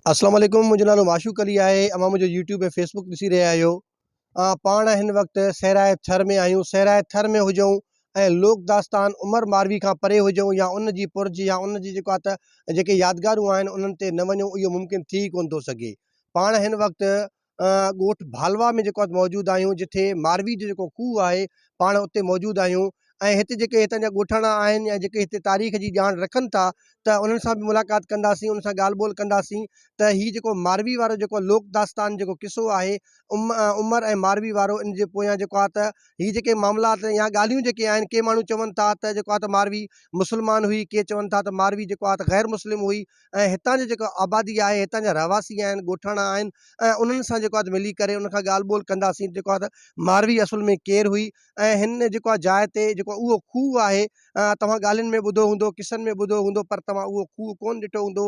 اسلام عليڪم منهنجو نالو معشوق علي آهي اوهان منهنجو يوٽيوب ۽ فيسبوڪ ڏسي رهيا آهيو پاڻ هن وقت صحرائي ٿر ۾ آهيون صحرائي ٿر ۾ هجون ۽ لوڪ داستان عمر ماروي کان پري هجون يا ان جي پرج يا ان جي جيڪو آهي ته جيڪي يادگارون آهن انهن تي نه وڃون اهو ممڪن ٿي ئي ڪونه ٿو سگهي پاڻ هن وقت ڳوٺ ڀالوا ۾ جيڪو آهي موجود آهيون جتي ماروي جو جيڪو کوهه آهي پاڻ اتي موجود آهيون ۽ هتي جيڪي هتان جا ڳوٺاڻا آهن يا جيڪي هتي تاريخ جي ڄاڻ رکن ٿا ته انهن سان به ملاقات ڪنداسين انهن سان ڳالهه ٻولهه ڪنداسين ته هي جيڪو ماروي وارو جيڪو لوڪ داستان جيڪو قصو آهي ام عمر ۽ ماروي وارو ان جي پويان جيڪو آهي ته هي جيڪي معاملات يا ڳالهيون جيڪي آهن ڪي ماڻهو چون ٿا ته جيڪو آهي ته ماروي مسلمان هئي ڪي چون ٿا ته ماروي جيڪو آهي ته غير مسلم هئي ۽ هتان جي جيڪا آبادي آهي هتان جا رهواسي آهن ڳوٺاڻا آهن ۽ انهن سان جيڪو آهي ملي ڪري ان کان ڳالهه ٻولهه ڪنداسين جيڪو آهي ته ماروي اصل ۾ ڪير هئي ۽ هن جيڪو آهي جاء تي جيڪو اهو کوهه آهي توهان ڳالهين ۾ ٻڌو هوندو قصن ۾ ٻڌو هوندو پر توهان اهو کوهه ڪونه ڏٺو هوندو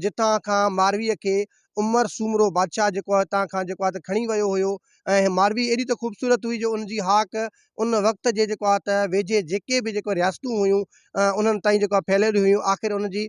جتان کان مارويء کي عمر سومرو بادشاهه جيڪو آهي هتان کان جيڪو آهي ته کڻي ويو هيو ۽ ماروي ايڏي ته خوبصورت هئي جو ان جي هاڪ ان وقت جي جيڪو آهي ته ويجهي جيڪي به جيڪو رياستون هيون انهن تائين جيڪو آهي ڦهليل هيون آخر ان جي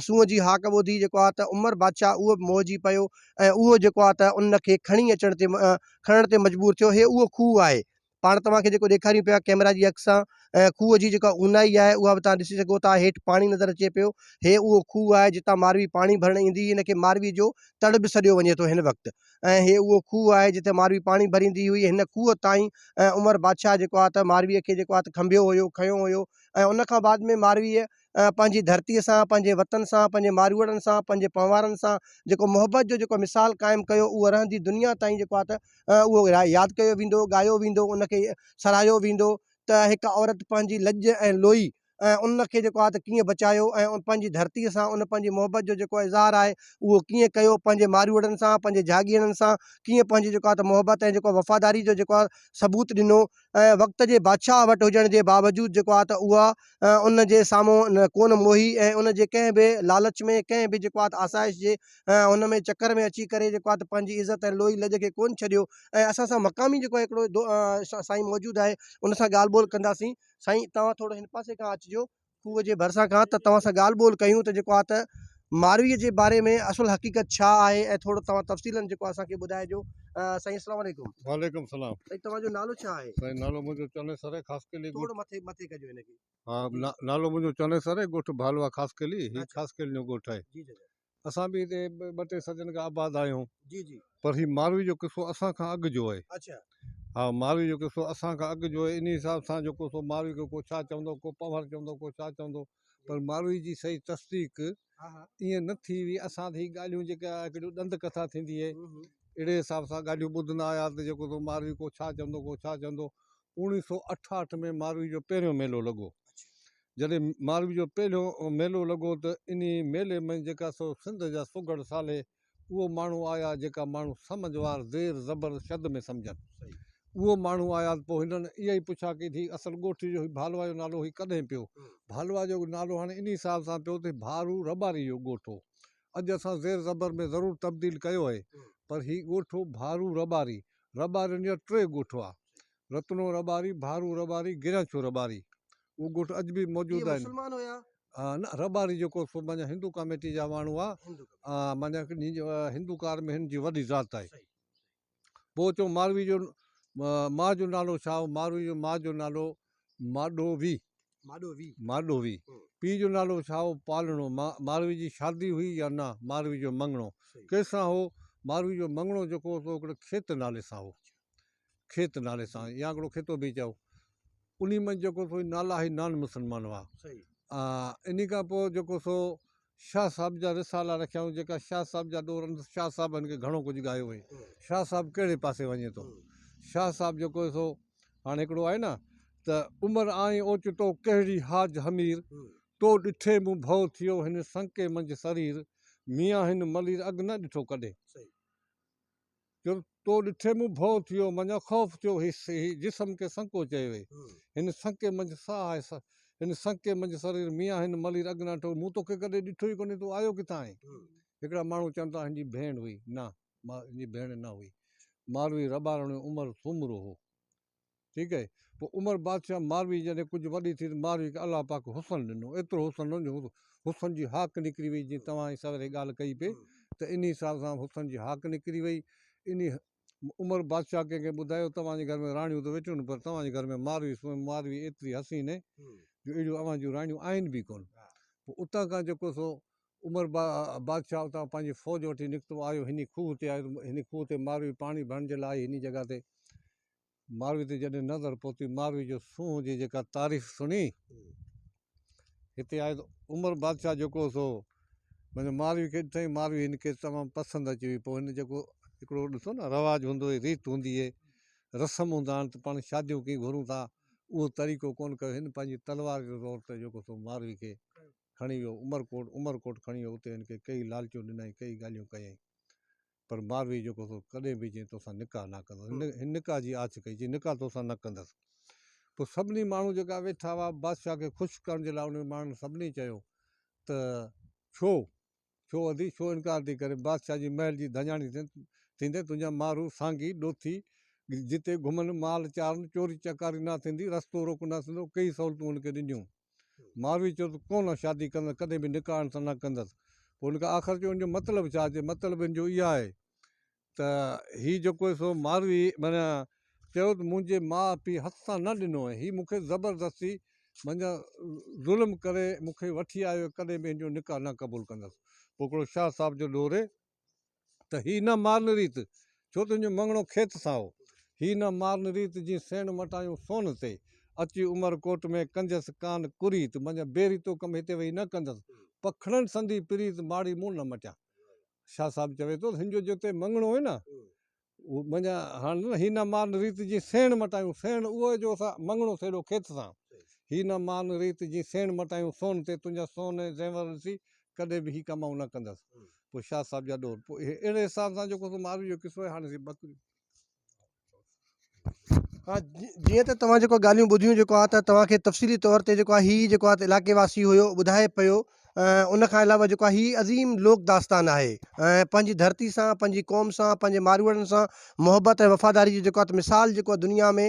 سونهن جي هاڪ ٻڌي جيڪو آهي ته عمر بادشاهه اهو به موهجي پيو ۽ اهو جيڪو آهي ته ان کي کڻي اچڻ تي کڻڻ تي مجبور ٿيو هي اهو کوهه آهي پاڻ توهان کي جيڪو ڏيکاريون پيا ڪيمرا جي اک سان ۽ کوهه جي جيڪا اونهائي آهي اها به توهان ڏسي سگهو ٿا هيٺ پاڻي نظر اچي پيو هي اهو کوهه آهي جتان ماروي پاڻي ڀرڻ ايندي هئي هن کي ماروي جو تڙ به سڏيو وڃي ٿو هن وقت ۽ هي اهو کوهه آهي جتي ماروي پاڻي ڀريندي هئي هن کوهه تائين ۽ عمر بادشاهه جيڪو آهي ته مارويء کي جيڪو آهي ته کنڀيو هيو کنيو هيو ۽ ان کان بعد ۾ مارويء پنهنجي ڌرتيء سان، پنهنجي وطن سان، پنهنجي ماروئڙن سان، پنهنجي پنهوارن سان جيڪو محبت جو جيڪو مثال قائم ڪيو اهو رهندي دنيا تائين جيڪو آهي ته اهو ياد ڪيو ويندو، ڳايو ويندو، ان کي سراهيو ويندو ته هڪ عورت پنهنجي لڄ ۽ لوئي ۽ ان کي جيڪو آهي ته ڪيئن بچايو ۽ پنهنجي ڌرتيء سان ان پنهنجي محبت جو جيڪو اظهار آهي اهو ڪيئن ڪيو، پنهنجي ماروئڙن سان، پنهنجي جهاڳيئڙن سان ڪيئن پنهنجي جيڪو آهي ته محبت ۽ جيڪو وفاداري جو جيڪو آهي ثبوت ڏنو ۽ وقت جي بادشاهه وٽ هجڻ جي باوجود جيڪو آهي ته اها ان جي سامهون ڪونه موهي ۽ ان جي ڪنهن به لالچ ۾ ڪنهن به جيڪو آهي ته آسائش جي ان ۾ چڪر ۾ اچي ڪري جيڪو آهي ته پنهنجي عزت ۽ لوئي لڄ کي ڪونه ڇڏيو ۽ اسان سان مقامي جيڪو هڪڙو سائين موجود آهي ان سان ڳالهه ٻولهه ڪنداسين سائين توهان ٿورو هن پاسي کان اچجو کوهه جي ڀرسان کان ته توهان سان ڳالهه ٻولهه ڪيون ته جيڪو آهي ته مارويء جي باري ۾ اصل حقيقت ڇا آهي ۽ ٿورو توهان تفصيلن جيڪو اسان کي ٻڌائجو سائين اسلام عليڪم. وعليڪم السلام. سائين توهان جو نالو ڇا آهي؟ سائين نالو منهنجو چنيسر آهي خاصخيلي ڳوٺ. ٿورو مٿي مٿي ڪجو هن کي. ها نالو منهنجو چنيسر آهي ڳوٺ ڀالوا خاصخيلي هي خاصخيلين جو ڳوٺ آهي. جي جي. اسان به هتي ٻه ٽي صدين کان آباد آهيون. جي جي. پر هي ماروي جو قصو اسان کان اڳ جو آهي. اڇا. ها ماروي جو قصو اسان کان اڳ جو آهي انهي حساب سان جيڪو سو ماروي کي ڪو ڇا چوندو ڪو پنهور چوندو ڪو ڇا چوندو پر ماروي جي صحيح تصديق ائين نه ٿي هئي اسان ته هي ڳالهيون جيڪا هڪڙيون ڏند ڪٿا ٿيندي آهي اهڙي حساب سان ڳالهيون ٻڌندا آيا ته جيڪو سو ماروي ڪو ڇا چوندو ڪو ڇا چوندو اوڻيهه سو اٺاهٺ ۾ ماروي جو پهريون ميلو لڳو جڏهن ماروي جو پهريون ميلو لڳو ته انهي ميلي ۾ جيڪا سو سنڌ جا سگهڙ صالح اهو ماڻهو آيا جيڪا ماڻهو سمجهوار زير زبر شد ۾ سمجهن اهو ماڻهو آيا ته پوء هنن اها ئي پڇا ڪئي ته هي اصل ڳوٺ جو هي ڀالوا جو نالو هي ڪڏهن پيو ڀالوا جو نالو هاڻي انهي حساب سان پيو ته ڀارو رٻاري جو ڳوٺ هو اڄ اسان زير زبر ۾ ضرور تبديل ڪيو آهي پر هي ڳوٺ هو ڀارو رٻاري رٻارين جا ٽي ڳوٺ هئا رتنو رٻاري، ڀارو رٻاري، گريانڇو رٻاري. اهو ڳوٺ اڄ به موجود اهي آهن. مسلمان هيا؟ ها نه رٻاري جيڪو سو معنيٰ هندو ڪاميٽي جا ماڻهو هئا. هندو ڪاميٽي. ها معنيٰ هندو ڪار ۾ هن جي وڏي ذات آهي. صحيح. پوء چئو ماروي جو ماء جو نالو ڇا هو؟ ماروي جو ماء جو نالو ماڏو وي. ماڏو وي. ماڏو وي. پيء جو نالو ڇا هو؟ پالڻو. ماروي جي شادي هئي يا نه؟ ماروي جو مڱڻو ڪنهن سان هو؟ ماروي جو مڱڻو جيڪو هو سو هڪڙو کيت نالي سان هو. کيت نالي سان يا هڪڙو کيتو به چئو انهي منجهه جيڪو سو نالا هي نان مسلمان هئا انهي کان پوء جيڪو سو شاهه صاحب جا رسالا رکيائون جيڪا شاهه صاحب جا ڏور شاهه صاحب هن کي گهڻو ڪجهه ڳايو هئي شاهه صاحب ڪهڙي پاسي وڃي ٿو شاهه صاحب جيڪو سو هاڻي هڪڙو آهي نه ته عمر آئين اوچتو ڪهڙي حاج حمير تو ڏٺي مون ڀؤ ٿيو هن سنڪي منجهه سرير ميان هن ملير اڳ نه ڏٺو ڪڏهن جو تو ڏٺي مون ڀؤ ٿيو، مڃان خوف ٿيو، هي جسم کي سنڪو چيو وي. هن سنڪي منجهه ساهه آهي، هن سنڪي منجهه سرير، ميان هن ملير اڳ نه ڏٺو، مون توکي ڪڏهن ڏٺو ئي ڪونهي، تون آيو ڪٿان آهين؟ هڪڙا ماڻهو چون ٿا هن جي ڀيڻ هئي، نه، هن جي ڀيڻ نه هئي. ماروي رٻارڻو عمر سومرو هو. ٺيڪ آهي پوء عمر بادشاهه ماروي جڏهن ڪجهه وڏي ٿي ته ماروي کي الله پاڪ حسن ڏنو ايترو حسن ڏنو جو حسن جي هاڪ نڪري وئي جيئن توهان سويري ڳالهه ڪئي پئي ته انهي حساب سان حسن جي هاڪ نڪري وئي. انهي عمر بادشاهه ڪنهن کي ٻڌايو توهان جي گهر ۾ راڻيون ته ويٺيون آهن پر توهان جي گهر ۾ ماروي سو ماروي ايتري حسين آهي جو اهڙيون اوهان جون راڻيون آهن به ڪونه. پوء اتان کان جيڪو سو عمر بادشاهه اتان پنهنجي فوج وٺي نڪتو آيو هني کوهه تي آيو ته هني کوهه تي ماروي پاڻي ڀرڻ جي لاء آئي هني جڳهه تي ماروي تي جڏهن نظر پهتي ماروي جو سونهن جي جيڪا تعريف سڻي هتي آيو ته عمر بادشاهه جيڪو سو معنيٰ ماروي کي ڏٺائين ماروي هن کي تمام پسند اچي وئي پوء هن جيڪو هڪڙو ڏسو نه رواج هوندو هي ريت هوندي هي رسم هوندا آهن ته پاڻ شاديون ڪيئن گهرون ٿا اهو طريقو ڪونه ڪيو هن پنهنجي تلوار جي زور تي جيڪو سو ماروي کي کڻي ويو عمرڪوٽ عمرڪوٽ کڻي ويو اتي هن کي ڪيئي لالچون ڏنائين ڪيئي ڳالهيون ڪيائين پر ماروي جيڪو سو ڪڏهن به چيائين توسان نڪاح نه ڪندس هن نڪاح جي آڇ ڪئي چيائين نڪاح توسان نه ڪندس پوء سڀني ماڻهو جيڪا ويٺا هئا بادشاهه کي خوش ڪرڻ جي لاء انهن ماڻهن سڀني چيو ته ڇو ڇو ادي ڇو انڪار ٿي ڪرين بادشاهه جي محل جي ڌڃاڻي ٿيندين تنهنجا مارو سانگي ڏوٿي جتي گهمن مال چارن چوري چڪاري نه ٿيندي رستو روڪ نه ٿيندو ڪيئي سهولتون هن کي ڏنيون ماروي چيو ته ڪونه شادي ڪندس، ڪڏهن به نڪاح هن سان نه ڪندس. پوء هن کان آخر چيو ان جو مطلب ڇا؟ چي مطلب هن جو اهو آهي ته هي جيڪو آهي سو ماروي معنيٰ چيو ته منهنجي ماء پيء هٿ سان نه ڏنو ۽ هي مون کي زبردستي معنيٰ ظلم ڪري مون کي وٺي آيو ڪڏهن به هن جو نڪاح نه قبول ڪندس. پوء هڪڙو شاهه صاحب جو ڏوري ته هي نه مارن ريت، ڇو ته هن جو مڱڻو کيت سان هو. هي نه مارن ريت، جين سيڻ مٽايون سون تي. اچي عمر ڪوٽ ۾، ڪنجس ڪان ڪريت. منجهه بي ريتو ڪم هتي ويهي نه ڪندس. پکڙن سندي پريت، ماڙي مون نه مٽيان. شاهه صاحب چوي ٿو ته هن جو جتي مڱڻو هو نه، منجهه هاڻ نه هي نه مارن ريت جي سيڻ مٽايون سيڻ اهو جو اسان مڱڻو سيڏو کيت سان هي نه مارن ريت جي سيڻ مٽايون سون تي تنهنجا سون ۽ زيور ڏسي ڪڏهن به هي ڪم آئون نه ڪندس پوء شاهه صاحب جا ڏور پوء اهڙي حساب سان جيڪو سو ماروي جو قصو آهي هاڻي سي ٻڪريون ها جيئن ته توهان جيڪو ڳالهيون ٻڌيون جيڪو آهي ته توهان کي تفصيلي طور تي جيڪو آهي هي جيڪو آهي علائقي واسي هيو ٻڌائي پيو ان کان علاوه جيڪو آهي هي عظيم لوڪ داستان آهي ۽ پنهنجي ڌرتي سان پنهنجي قوم سان پنهنجي ماروئڙن سان محبت ۽ وفاداري جو جيڪو آهي مثال جيڪو آهي دنيا ۾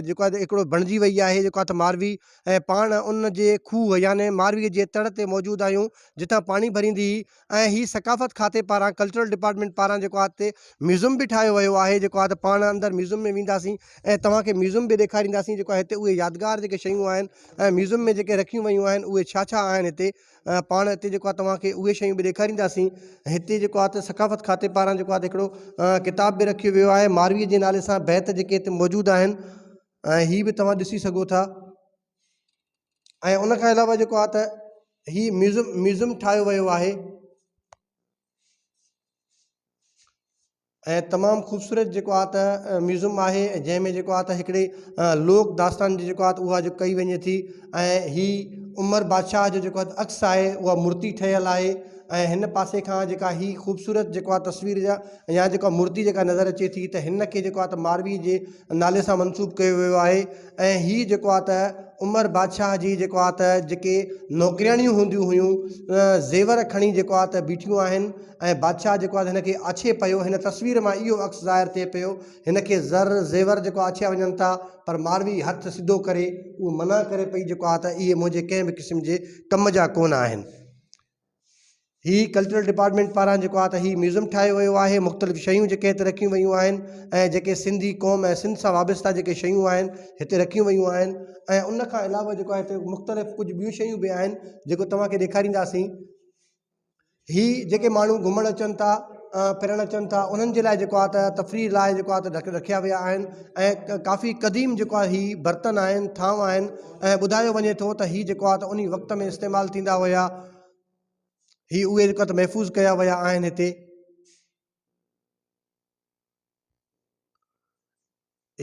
جيڪو آهي هڪڙو بڻجي وئي آهي جيڪو آهي ماروي ۽ پاڻ ان جي کوهه يعني ماروي جي تڙ تي موجود آهيون جتان پاڻي ڀريندي هئي ۽ هي ثقافت کاتي پاران ڪلچرل ڊپارٽمينٽ پاران جيڪو آهي هتي ميوزم به ٺاهيو ويو آهي جيڪو آهي ته پاڻ اندر ميوزم ۾ وينداسين ۽ توهان کي ميوزم به ڏيکارينداسين جيڪو آهي هتي اهي يادگار جيڪي شيون آهن ۽ ميوزم ۾ جيڪي رکيون ويون آهن اهي ڇا ڇا آهن هتي پاڻ هتي جيڪو آهي توهان کي اهي شيون به ڏيکارينداسين هتي جيڪو آهي ته ثقافت کاتي پاران جيڪو آهي هڪڙو ڪتاب به رکيو ويو آهي ماروي جي نالي سان بيت جيڪي هتي موجود آهن ۽ هي به توهان ڏسي سگهو ٿا ۽ ان کان علاوه جيڪو آهي ته هي ميوزم ميوزم ٺاهيو ويو آهي ۽ تمام خوبصورت جيڪو آهي ته ميوزم آهي جنهن ۾ جيڪو آهي ته هڪڙي لوڪ داستان جي جيڪو آهي اها جو ڪئي وڃي ٿي ۽ هي عمر بادشاهه جو جيڪو آهي عڪس آهي اها مورتي ٺهيل آهي ۽ هن پاسي کان جيڪا هي خوبصورت جيڪو آهي تصوير جا يا جيڪا مورتي جيڪا نظر اچي ٿي ته هن کي جيڪو آهي ته ماروي جي نالي سان منسوب ڪيو ويو آهي ۽ هي جيڪو آ ته عمر بادشاهه جي جيڪو آ ته جيڪي نوڪرياڻيون هونديون هيون زيور کڻي جيڪو آ ته بيٺيون آهن ۽ بادشاهه جيڪو آ ته هن کي آڇي پيو هن تصوير مان اهو عڪس ظاهر ٿئي پيو هن کي زر زيور جيڪو آڇيا وڃن ٿا پر ماروي هٿ سڌو ڪري اهو منع ڪري پئي جيڪو آ ته اهي منهنجي ڪنهن به قسم جي ڪم جا ڪونه آهن. هي ڪلچرل ڊپارٽمينٽ پاران جيڪو آهي ته هي ميوزم ٺاهيو ويو آهي مختلف شيون جيڪي هتي رکيون ويون آهن ۽ جيڪي سنڌي قوم ۽ سنڌ سان وابسته جيڪي شيون آهن هتي رکيون ويون آهن ۽ ان کان علاوه جيڪو آهي هتي مختلف ڪجهه ٻيون شيون به آهن جيڪو توهان کي ڏيکارينداسين هي جيڪي ماڻهو گهمڻ اچن ٿا ڦرڻ اچن ٿا انهن جي لاء جيڪو آهي ته تفريح لاء جيڪو آهي ته رکيا ويا آهن ۽ ڪافي قديم جيڪو آهي هي برتن آهن ٿانو آهن ۽ ٻڌايو وڃي ٿو ته هي جيڪو آهي ته انهي وقت ۾ استعمال ٿيندا هيا هي اهي رڪت محفوظ ڪيا ويا آهن هتي.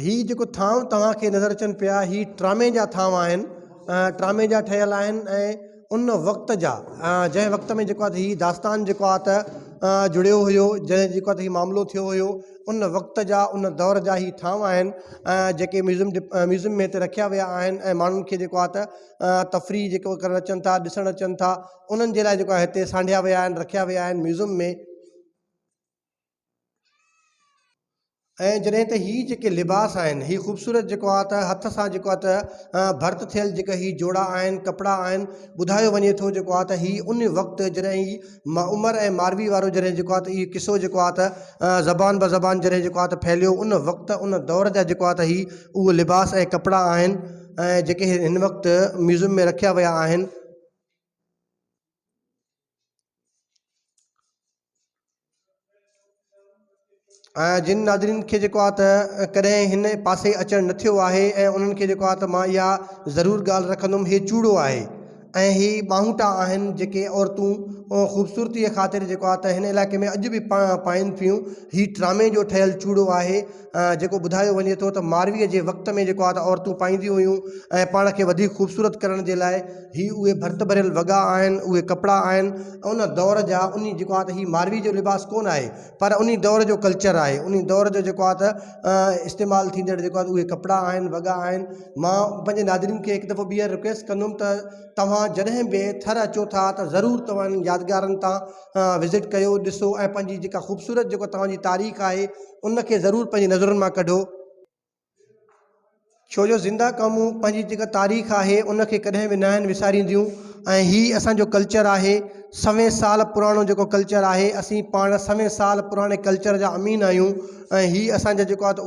هي جيڪو ٿانو توهان کي نظر اچن پيا هي ٽرامي جا ٿانو آهن ٽرامي جا ٺهيل آهن ۽ ان وقت جا جنهن وقت ۾ جيڪو آهي هي داستان جيڪو آهي ته جڙيو هيو جنهن جيڪو آهي ته هي معاملو ٿيو هيو ان وقت جا ان دور جا هي ٿانو آهن جيڪي ميوزم ميوزم ۾ هتي رکيا ويا آهن ۽ ماڻهن کي جيڪو آهي ته تفريح جيڪو ڪرڻ اچن ٿا ڏسڻ اچن ٿا انهن جي لاء جيڪو آهي هتي سانڍيا ويا آهن رکيا ويا آهن ميوزم ۾ ۽ جڏهن ته هي جيڪي لباس آهن هي خوبصورت جيڪو آ ته هٿ سان جيڪو آ ته ڀرت ٿيل جيڪا هي جوڙا آهن ڪپڙا آهن ٻڌايو وڃي ٿو جيڪو آ ته هي ان وقت جڏهن هي عمر ۽ ماروي وارو جڏهن جيڪو آ ته اهو قصو جيڪو آ ته زبان به زبان جڏهن جيڪو آ ته ڦهليو ان وقت ان دور جا جيڪو آ ته هي اهو لباس ۽ ڪپڙا آهن ۽ جيڪي هن وقت ميوزم ۾ رکيا ويا آهن. ۽ جن ناظرين کي جيڪو آهي ته ڪڏهن هن پاسي اچڻ نه ٿيو آهي ۽ انهن کي جيڪو آهي ته مان اها ضرور ڳالهه رکندم هي چوڙو آهي ۽ هي ٻانهوٽا آهن جيڪي عورتون خوبصورتي خاطر جيڪو آهي ته هن علائقي ۾ اڄ به پائين ٿيون هي ٽرامي جو ٺهيل چوڙو آهي جيڪو ٻڌايو وڃي ٿو ته مارويء جي وقت ۾ جيڪو آهي ته عورتون پائينديون هيون ۽ پاڻ کي وڌيڪ خوبصورت ڪرڻ جي لاء هي اهي ڀرت ڀريل وڳا آهن اهي ڪپڙا آهن ان دور جا انهي جيڪو آهي ته هي ماروي جو لباس ڪونه آهي پر انهي دور جو ڪلچر آهي انهي دور جو جيڪو آهي ته استعمال ٿيندڙ جيڪو آهي اهي ڪپڙا آهن وڳا آهن مان پنهنجي ناظرين کي هڪ دفعو ٻيهر رڪويسٽ ڪندم ته توهان جڏهن به ٿر اچو ٿا ته ضرور توهان انهن يادگارن تان وزٽ ڪيو ڏسو ۽ پنهنجي جيڪا خوبصورت جيڪو توهان جي تاريخ آهي ان کي ضرور پنهنجي نظرن مان ڪڍو ڇو جو زنده قومون پنهنجي جيڪا تاريخ آهي ان کي ڪڏهن به ناهن وسارينديون ۽ هي اسان جو ڪلچر آهي سوين سال پراڻو جيڪو ڪلچر آهي اسين پاڻ سوين سال پراڻي ڪلچر جا امين آهيون ۽ هي اسان جا جيڪو آهي ته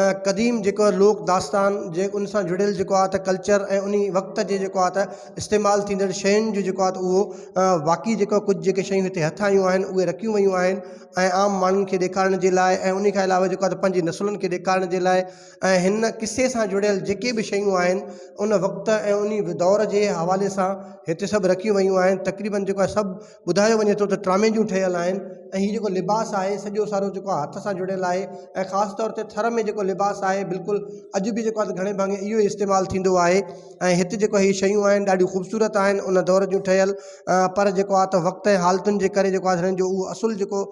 اهي قديم جيڪو لوڪ داستان جي ان سان جڙيل جيڪو آهي ته ڪلچر ۽ انهي وقت جي جيڪو آهي ته استعمال ٿيندڙ شين جو جيڪو آهي ته اهو باقي جيڪو ڪجهه جيڪي شيون هتي هٿ آيون آهن اهي رکيون ويون آهن ۽ عام ماڻهن کي ڏيکارڻ جي لاء ۽ انهي کان علاوه جيڪو آهي ته پنهنجي نسلن کي ڏيکارڻ جي لاء ۽ هن قصي سان جڙيل جيڪي به شيون آهن ان وقت ۽ انهي دور جي حوالي سان هتي سڀ رکيون ويون آهن تقريبن جيڪو آهي سڀ ٻڌايو وڃي ٿو ته ٽرامي جون ٺهيل آهن ۽ هي جيڪو لباس آهي سڄو سارو جيڪو آهي هٿ سان جڙيل آهي ۽ خاص طور تي ٿر ۾ جيڪو لباس آهي بلڪل اڄ به جيڪو آهي گهڻي ڀاڱي اهو ئي استعمال ٿيندو آهي ۽ هت جيڪو هي شيون آهن ڏاڍيون خوبصورت آهن ان دور جون ٺهيل پر جيڪو آهي ته وقت ۽ حالتن جي ڪري جيڪو آهي هنن جو اهو اصل جيڪو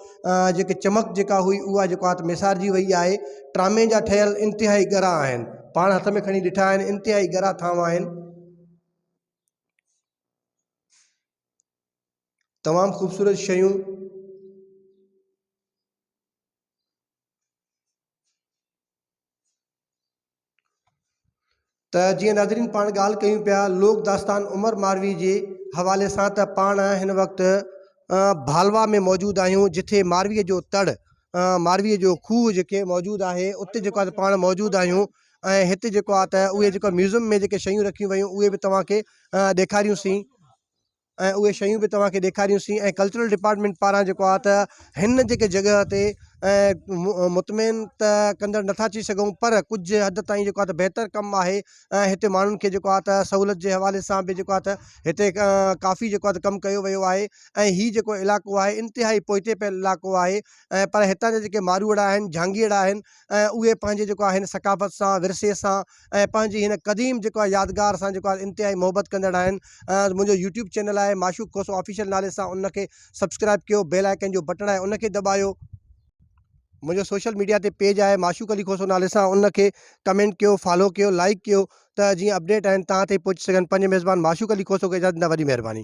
جيڪي چمڪ جيڪا هئي اها جيڪو آهي ته ميسارجي وئي آهي ٽرامي جا ٺهيل انتهائي ڳرا آهن پاڻ هٿ ۾ کڻي ڏٺا آهن انتهائي ڳرا ٿانو آهن. تمام خوبصورت شيون. ته جيئن ناظرين پاڻ ڳالهه ڪيون پيا لوڪ داستان عمر ماروي جي حوالي سان ته پاڻ هن وقت ڀالوا ۾ موجود آهيون جتي ماروي جو تڙ ماروي جو کوهه جيڪي موجود آهي اتي جيڪو آهي پاڻ موجود آهيون ۽ هتي جيڪو آهي ته اهي جيڪو ميوزم ۾ جيڪي شيون رکيون ويون اهي به توهان کي ڏيکاريون سين ۽ اهي شيون به توهان کي ڏيکاريون سين ۽ ڪلچرل ڊپارٽمينٽ پاران جيڪو آهي ته هن جيڪي جڳهه تي ۽ مطمئن ته ڪندڙ نٿا چئي سگهون پر ڪجهه حد تائين جيڪو آهي ته بهتر ڪم آهي ۽ هتي ماڻهن کي جيڪو آهي ته سهولت جي حوالي سان به جيڪو آهي ته هتي ڪافي جيڪو آهي ته ڪم ڪيو ويو آهي ۽ هي جيڪو علائقو آهي انتهائي پوئتي پيل علائقو آهي ۽ پر هتان جا جيڪي ماروئڙا آهن جهانگيئڙا آهن ۽ اهي پنهنجي جيڪو آهي هن ثقافت سان ورثي سان ۽ پنهنجي هن قديم جيڪو آهي يادگار سان جيڪو آهي انتهائي محبت ڪندڙ آهن منهنجو يوٽيوب چينل آهي معشوق کوسو آفيشل نالي سان ان کي سبسڪرائب ڪيو بيل آئيڪن جو بٽڻ آهي ان کي دٻايو منهنجو سوشل ميڊيا تي پيج آهي معشوق علي کوسو نالي سان ان کي ڪمينٽ ڪيو فالو ڪيو لائڪ ڪيو ته جيئن اپڊيٽ آهن توهان تائين پهچي سگهن پنهنجي ميزبان معشوق علي کوسو کي اجازت ڏيندا وڏي مهرباني.